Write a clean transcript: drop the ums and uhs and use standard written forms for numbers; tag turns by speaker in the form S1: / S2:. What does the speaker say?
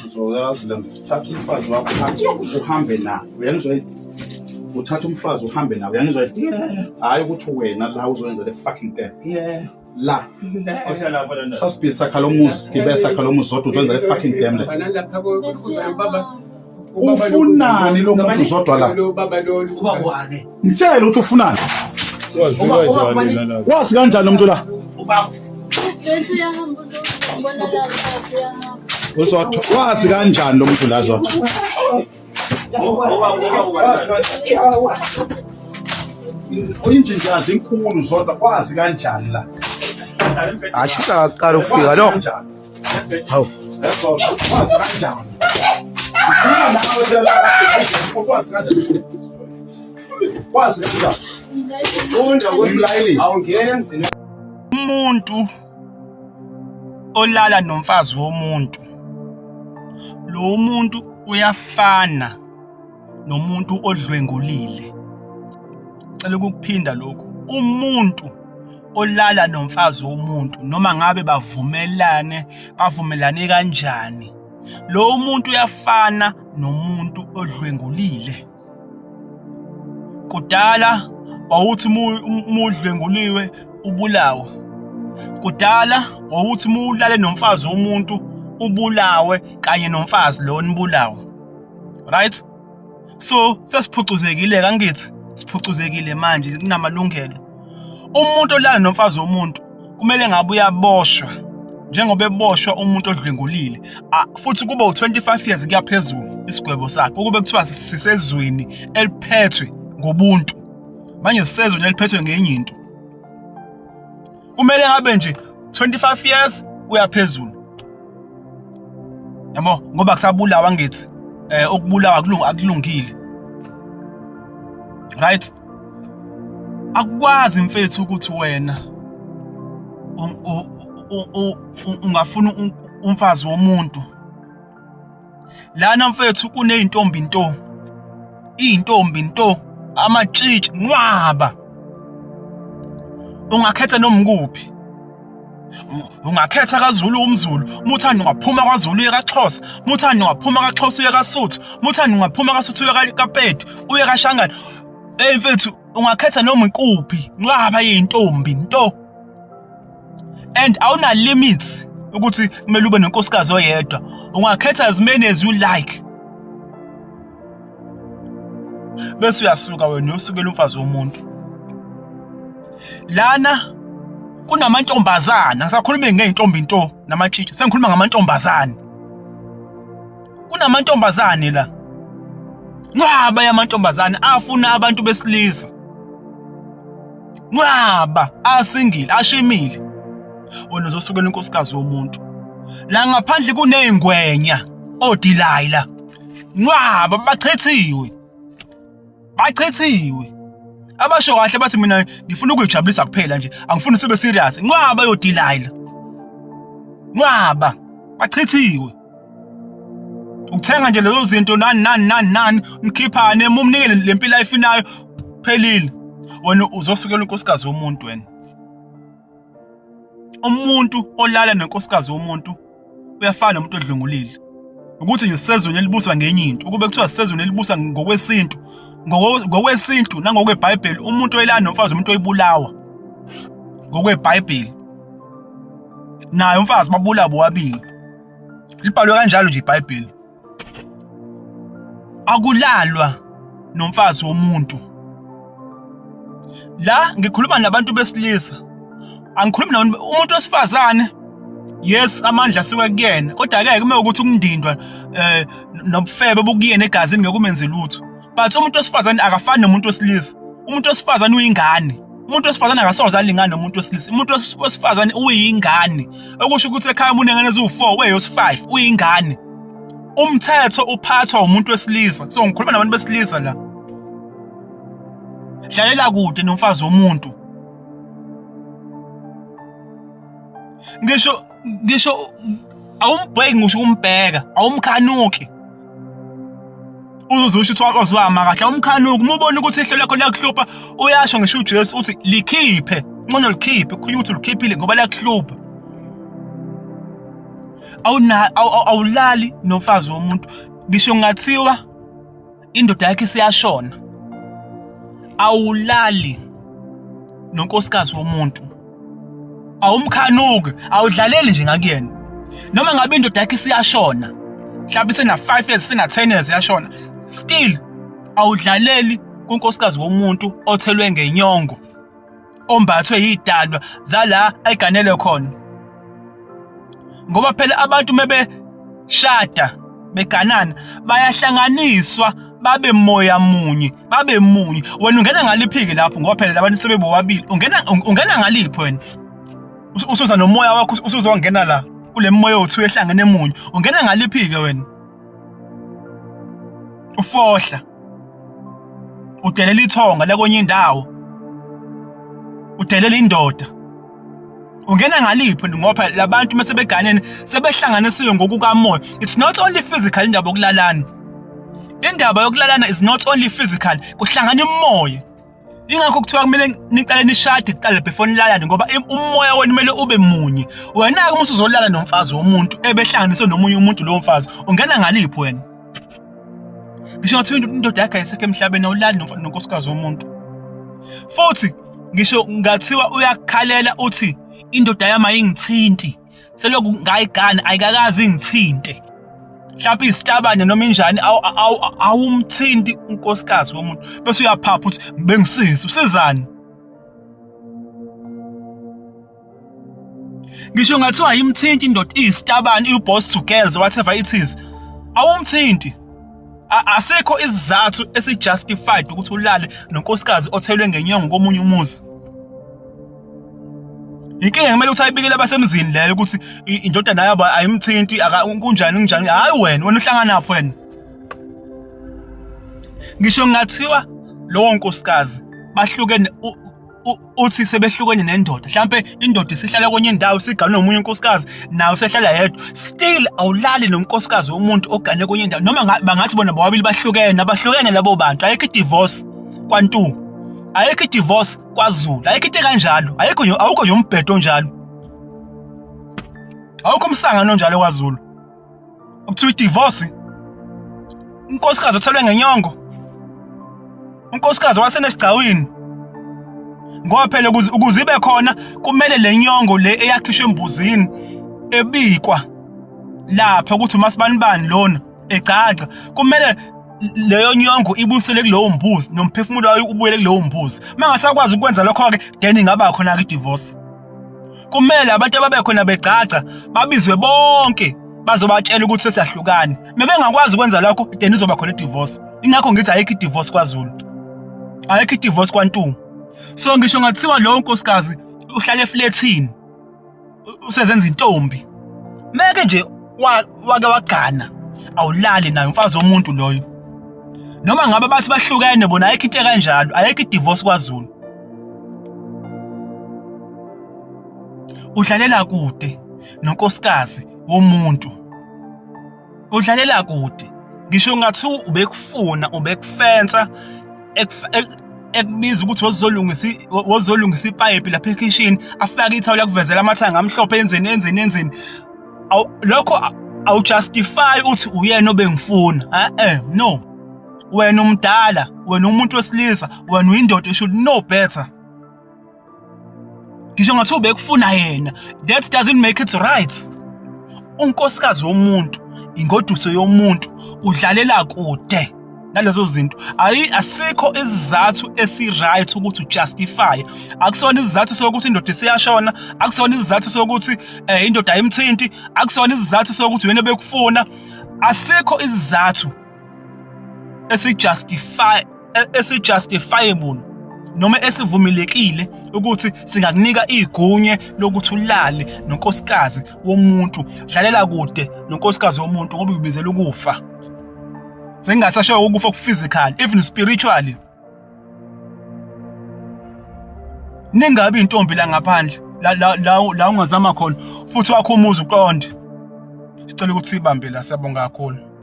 S1: Uzoyazi le nto. Thatha umfazi wakho uhambe naye. Uyangizwa yini? Uthatha umfazi uhambe naye. Uyangizwa yini? Hhayi ukuthi wena la uzoyenza le fucking thing.
S2: Yeah.
S1: La.
S3: Ohlala lapha lana.
S1: Sasibhizi sakha lo muzi, sigibele sakha lo muzi zodwa uzoyenza le fucking dam le.
S2: Bana lapha kuza ubaba.
S1: Ufunani lo muntu zodwa la?
S2: Lo baba lo.
S4: Uba kwane.
S1: Mtshele ukuthi ufunani.
S3: Waziwa njani lana?
S1: Wazi kanjani lo muntu la?
S4: Uba
S5: Bethi uyahamba uzobona la uyahamba.
S1: Uzodwa wazi kanjani lo muntu la zodwa? Wazi kanjani? Injinjazi inkulu zodwa wazi kanjani la?
S4: Asho akaqala ukufika lo. Hawu.
S1: Wazi kanjani? Ngikhuluma nawe phela la. Wazi kanjani? Wazi kanjani?
S2: Funda ukuthi
S1: Umlayeli.
S2: awungena emzini.
S6: Umuntu olala nomfazi womuntu lo muntu uyafana nomuntu odlwengulile. Cela ukukuphinda lokhu. Umuntu olala nomfazi womuntu noma ngabe bavumelane bavumelane kanjani lo muntu uyafana nomuntu odlwengulile. Kudala wawuthi uma udlwenguliwe ubulawe. Kudala wawuthi uma ulale nomfazi womuntu ubulawe kanye nomfazi lo nibulawe. Right? So sesiphucuzekile angithi siphucuzekile manje kunamalungelo. Umuntu olala nomfazi womuntu kumele ngabe uyaboshwa njengoba eboshwa umuntu odlwengulile futhi kuba u-25 years kuya phezulu isigwebo sakhe ukube kuthiwa sisezweni eliphethwe ngobuntu manje sisezweni eliphethwe ngenye into kumele ngabe nje 25 years kuya phezulu yabo ngoba kusabulawa ngithi eh ukubulawa akulungile right akukwazi mfethu ukuthi wena ungafuna umfazi womuntu lana mfethu kuneyintombi nto iyintombi nto amatshitshi nqwaba ungakhetha noma ukuphi ungakhetha kaZulu umZulu muthanda ungaphuma kwaZulu uye kaXhosa muthanda ungaphuma kaXhosa uye kaSuthu muthanda ungaphuma kaSuthu uye kaPedi uye kaShangane hey mfethu ungakhetha noma ikuphi nqwaba yintombi nto and awuna limits ukuthi kumele ube nonkosikazi oyedwa ungakhetha as many as you like bese uyasuka wena uyosukela umfazi womuntu lana kunamantombazana ngisakhuluma ngey'ntombi nto namatshitshi sengikhuluma ngamantombazane kunamantombazane la nqwaba yamantombazane afuna abantu besilisa nqwaba asingile ashimile wena uzosukela unkosikazi womuntu la ngaphandle kuney'ngwenya odilayila nqwaba bachithiwe bachithiwe abasho kahle bathi mina ngifuna ukuyijabulisa kuphela nje angifuni sibe serious nqwaba yodilayila nqwaba bachithiwe ukuthenga nje lezo zinto nani nani nani nani nikhiphane mumnike le mpilo ayifunayo phelile wena uzosukela unkosikazi womuntu wena umuntu olala nenkosikazi womuntu uyafana nomuntu odlwengulile ukuthi nje sisezweni elibuswa ngenye into ukube kuthiwa sisezweni elibusa ngokwesintu ngokwesintu nangokwebhayibheli umuntu oyelana nomfazi umuntu oyibulawa ngokwebhayibheli naye umfazi babulawa bobabili libhalwe kanjalo nje ibhayibheli akulalwa nomfazi womuntu la ngikhuluma nabantu besilisa angikhulumi nabantu umuntu wesifazane yes amandla asuka kuyena kodwa ke kume ukuthi ukundindwa eh nobufebe bukuyena egazini ngeke umenze lutho but umuntu wesifazane akafani nomuntu wesilisa umuntu wesifazane uyingane umuntu wesifazane akasoze alingane nomuntu wesilisa umuntu wesifazane uyingane okusho ukuthi ekhaya umuntu engane eziwu-4 weyos-5 uyingane umthetho uphathwa umuntu wesilisa so ngikhuluma nabantu besilisa la dlalela kude nomfazi womuntu ngisho ngisho awumbheki ngisho umbheka awumkhanuki uzoze usho ukuthi wazwama kahle awumkhanuki uma ubona ukuthi ihlo lakho liyakuhlupha uyasho ngisho uJesu uthi likhiphe ngcono likhiphe khuluma ukuthi ulikhiphile ngoba liyakuhlupha Awulali nomfazi womuntu ngisho ngathiwa indoda yakhe isiyashona. Awulali nonkosikazi womuntu. Awumkhanuki, awudlaleli nje ngakuyena. Noma ngabe indoda yakhe isiyashona, mhlawumbe isena 5 years, isena 10 years yashona, still awudlaleli kunkosikazi womuntu othelwe ngenyongo. Ombathwe yidalwa zala ayiganele khona ngoba phela abantu mebeshada beganana bayahlanganiswa babe moya munye babe munye. Wena ungena ngaliphiki lapho ngoba phela labantu sebebobabili, ungena ngaliphi wena? Usuza nomoya wakho usuzongena la kule moya othu ehlangene munye, ungena ngaliphike wena? Ufohla udelela ithonga lekwenye indawo, udelela indoda, ungena ngaliphi? Ngoba labantu mase beganene sebehlanganisiwe ngokukamoya. It's not only physical indaba yokulalana, indaba yokulalana is not only physical, kuhlangana imoya. Ingakho kuthiwa kumele niqale nishade kuqala before nilalane, ngoba umoya wenu kumele ube munye. Wena-ke uma usuzolala nomfazi womuntu ebehlanganiswe nomunye umuntu, lowo mfazi ungena ngaliphi wena? Ngisho ngathiwa indoda yakhe ayisekho emhlabeni, awulali nonkosikazi womuntu. Futhi ngisho ngathiwa uyakukhalela uthi indoda yami ayingithinti, selokhu ngayigana ayikakaze ingithinte, mhlawumbe isitabane noma injani, awumthinti unkosikazi womuntu bese uyaphapha uthi bengisiza usizani. Ngisho ngathiwa ayimthinti indoda, iyisitabane, iwu-boss to girls, whatever it is, awumthinti. Asikho isizathu esi-justified ukuthi ulale nonkosikazi othelwe ngenyongo komunye umuzi. Inkinga kumele ukuthi ayibikele abasemzini leyo ukuthi indodana yabo ayimthinti, kunjani kunjani. Hhayi wena uhlanganaphi wena? Ngisho ngathiwa lowo nkosikazi bahlukene, uthi sebehlukene nendoda, mhlampe indoda isihlala kwenye indawo isigane nomunye unkosikazi, nawe usehlala yedwa, still awulali nonkosikazi womuntu ogane kwenye indawo. Noma bangathi bona bobabili bahlukene, abahlukene labo bantu. Ayikho i-divorce kwantu, ayikho i-divorce kwaZulu, ayikho into ekanjalo, ayikho, awukho nje umbhedo onjalo, awukho umsangano onjalo kwaZulu okuthiwa i-divorce. Unkosikazi othelwe ngenyongo, unkosikazi wasenesigcawini, ngoba phela ukuze ibe khona kumele le nyongo le eyakhishwa embuzini ebikwa lapha ukuthi uMasibanibani lona egcaca, kumele leyo nyongo ibuyisele kulowo mbuzi nomphefumulo wayo ubuyele kulowo mbuzi. Uma ngasakwazi ukwenza lokho-ke, then ingaba khona-ke i-divorce. Kumele abantu ababe khona begcaca babizwe bonke bazobatshela ukuthi sesiyahlukana. Mebengakwazi ukwenza lokho, then izoba khona i-divorce. Ingakho ngithi ayikho i-divorce kwaZulu, ayikho i-divorce kwaNtungu. So ngisho ngathiwa lowo nkosikazi uhlala eflethini usezenza intombi, meke nje wake wagana, awulali naye umfazi womuntu loyo. Noma ngabe bathi bahlukene bona, ayikho into ekanjalo, ayikho i-divorce kwaZulu. Udlalela kude nonkosikazi womuntu, udlalela kude. Ngisho ngathi ubekufuna, ubekufensa, ekubiza ukuthi wozolungisa ipayipi lapha ekhishini, afake ithawula akuvezela amathanga amhlophe, enzeni enzeni enzeni, lokho awujustify uthi uyena obengifuna. Eh no, wena umdala, wena umuntu wesilisa, wena uyindoda, you should know better. Ngisho ngathi ubekufuna yena, that doesn't make it right. Unkosikazi womuntu, ingoduso yomuntu, udlalela kude nalezo zinto. Ayi, asikho isizathu esi-right ukuthi ujustify. Akusona isizathu sokuthi indoda isiyashona, akusona isizathu sokuthi indoda ayimthinti, akusona isizathu sokuthi wena bekufuna. Asikho isizathu esijustify, esijustifiable noma esivumelekile ukuthi singakunika igunye lokuthi ulale nonkosikazi womuntu. Dlalela kude nonkosikazi womuntu ngoba uyibizela ukufa. Sengingasasho ukufa ku-physical, even spiritually. Ningabi intombi la ngaphandle la la la ungazama khona futhi wakho umuzi uqonde. Sicela ukuthi ibambe la, siyabonga kakhulu.